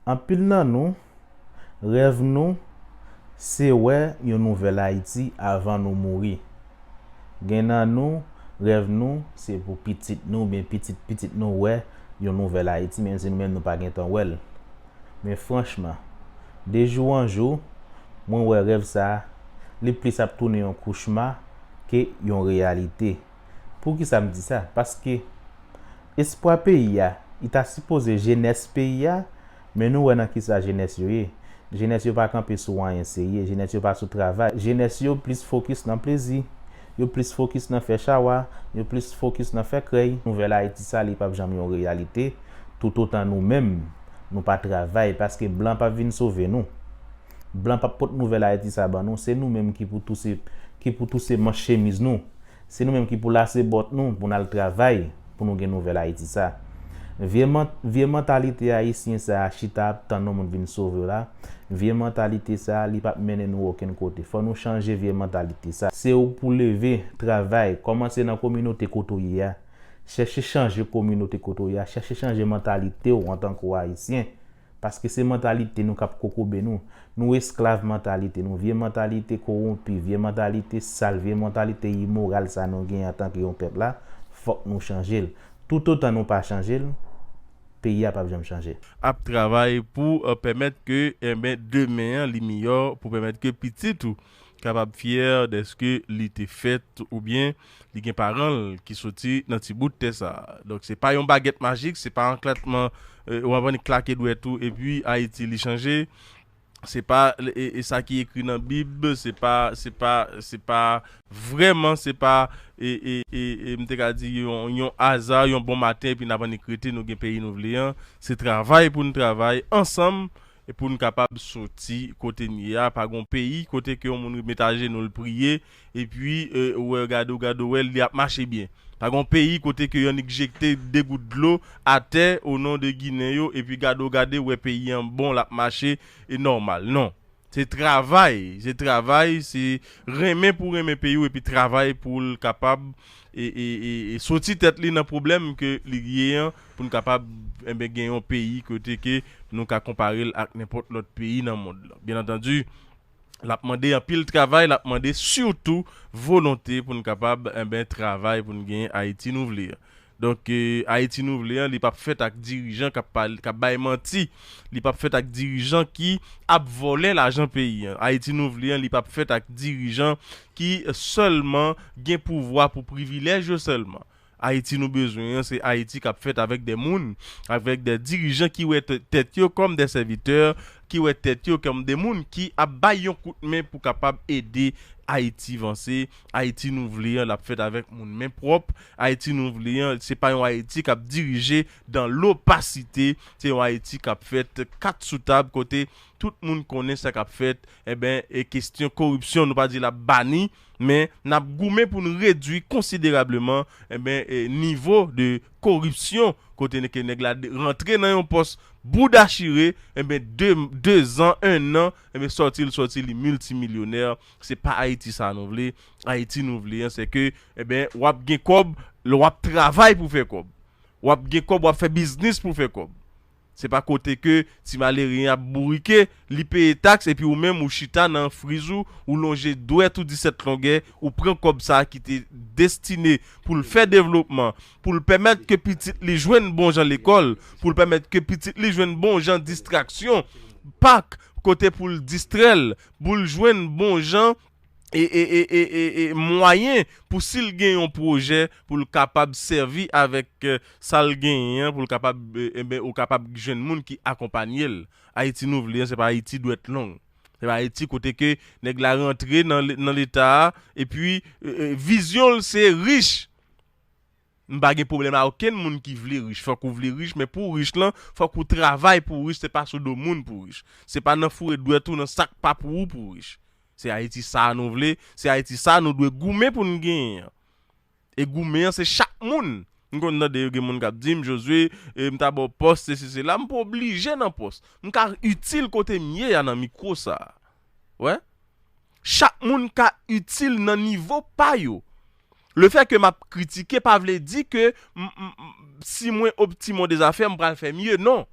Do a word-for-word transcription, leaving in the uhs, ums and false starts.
Anpil nan nou, rèv nou, se wè yon nouvèl Ayiti avan nou mouri. Gen nan nou, rèv nou, se pou pitit nou oubyen pitit pitit nou wè yon nouvèl Ayiti, menm si nou menm nou pa gentan wè l. Men franchman, de jou an jou, mwen wè rèv sa a, li plis ap tounen yon kouchma ke yon reyalite. Poukisa m di sa? Paske espwa peyi a, li ta sipoze jenès peyi a, men nou wè nan kisa jenès yo ye. Jenès yo pa kanpe sou anyen serye, jenès yo pa sou travay. Jenès yo plis fokis nan plezi, yo plis fokis nan fè chawa, yo plis fokis nan fè krèy. Nouvèl Ayiti sa, li p ap janm yon reyalite, toutotan nou menm, nou pa travay, paske blan p ap vin sove nou. Blan p ap pot nouvèl Ayiti sa ban nou, se nou menm ki pou touse, ki pou touse manch chemiz nou. Se nou menm ki pou lase bòt nou, pou n al travay, pou nou gen nouvèl Ayiti sa. Vye man-, vye mantalite ayisyen sa a chita ap tann yon moun vin sove w la, vye mantalite sa a, li p ap mennen nou okenn kote. Fò nou chanje vye mantalite sa. Se ou k pou leve, travay, kòmanse nan kominote kote w ye a. Chèche chanje kominote kote w ye a, chèche chanje mantalite w antanke w ayisyen. Paske se mantalite nou k ap kokobe nou. Nou esklav mantalite nou. Vye mantalite kowonpi, vye mantalite sal, vye mantalite imoral sa nou gen antanke yon pèp la, fòk nou chanje l. Toutotan nou pa chanje l, peyi a p ap janm chanje. Ap travay pou, eh, pèmèt ke, enben, demen an li miyò, pou pèmèt ke pitit ou kapab fyè dèske li te fèt oubyen li gen paran l ki soti nan ti bout tè sa a. Donk, se pa yon bagèt majik, se pa an klatman, eh, w ap annik klake dwèt ou epi Ayiti li chanje. Se pa, e, e sa ki ekri nan Bib, se pa, se pa, se pa, vrèman, se pa, e, e, e, e, m te ka di yon, yon aza, yon bon maten, epi n ap annik rete, nou gen peyi nou vle an. Se travay pou n travay ansanm, e pou n kapab soti kote n ye a, pa gon peyi kote ke yon moun met ajenou l priye, epi, e, ou wè, gade w, gade w, wè, li ap mache byen. Pa gon peyi kote ke yo annik jete de gout dlo atè o non de Ginen yo, epi gade w, gade w, wè, peyi an bon, l ap mache, e nòmal. Non. Se travay, se travay, se renmen pou renmen peyi w, epi travay pou l kapab, e, e, e, e soti tèt li nan pwoblèm ke li ye an, pou n kapab, enben, gen yon peyi kote ke nou ka konpare l ak nenpòt lòt peyi nan mond lan. Byen antandi, l ap mande anpil travay, l ap mande sitou volonte pou n kapab, enben, travay pou n gen Ayiti nou vle an. Donk, e, Ayiti nou vle an, li p ap fèt ak dirijan k ap pale, k ap bay manti. Li p ap fèt ak dirijan ki ap vòlè lajan peyi an. Ayiti nou vle an, li p ap fèt ak dirijan ki sèlman gen pouvwa pou privilèj yo sèlman. Ayiti nou bezwen an, se Ayiti k ap fèt avèk de moun, avèk de dirijan ki wè tè-, tèt yo kòm de sèvitè, ki wè tèt yo kòm de moun ki ap bay yon kout men pou kapab ede Ayiti vanse. Ayiti nou vle an, l ap fèt avèk moun men pwòp. Ayiti nou vle an, se pa yon Ayiti k ap dirije dan lopasite. Se yon Ayiti k ap fèt kat sou tab, kote tout moun konnen sa k ap fèt. Enben, e kesyon koripsyon, nou pa di l ap bani, men n ap goumen pou n redui konsiderableman, enben, e nivo de koripsyon, kote ke nèg la de-, rantre nan yon pòs bouda chire, enben, de, de zan, en an, enben, sòti l sòti, li miltimilyonè. Se pa Ayiti sa nou vle. Ayiti nou vle an, se ke, enben, w ap gen kòb, lè w ap travay pou fè kòb. W ap gen kòb, w ap fè biznis pou fè kòb. Se pa kote ke ti malere an ap bourike, li peye taks, epi ou menm ou chita nan friz ou, ou lonje dwèt ou disèt longè, ou pran kòb sa a ki te destine pou l fè devlopman, pou l pèmèt ke pitit li jwenn bon jan lekòl, pou l pèmèt ke pitit li jwenn bon jan distraksyon, pak, kote pou l distrè l, pou l jwenn bon jan e, e, e, e, e, e mwayen pou si l gen yon pwojè pou l kapab sèvi avèk, eh, sa l genyen an, pou l kapab, eh, enben, ou kapab jwenn moun ki akonpanye l. Ayiti nou vle an, se pa Ayiti dwèt long. Se pa Ayiti kote ke nèg la rantre nan le-, nan Leta a, epi, eh, eh, vizyon l se rich. M pa gen pwoblèm a okenn moun ki vle rich. Fòk ou vle rich, men pou w rich lan, fòk ou travay pou w rich, se pa sou do moun pou w rich. Se pa nan foure dwèt ou nan sak pa pou ou pou w rich. Se Ayiti sa a nou vle, se Ayiti sa a nou dwe goumen pou n genyen an. E goumen an, se chak moun. M konn tande gen moun k ap di m, "Jozwe, e, m ta ba w pòs, sesi, sela." M pa oblije nan pòs. M ka itil kote m ye a nan mikwo sa a. Wè? Chak moun ka itil nan nivo pa yo. Lefètke m ap kritike pa vle di ke m, m, m, si mwen optimon dezafè, m pral fè mye. Non.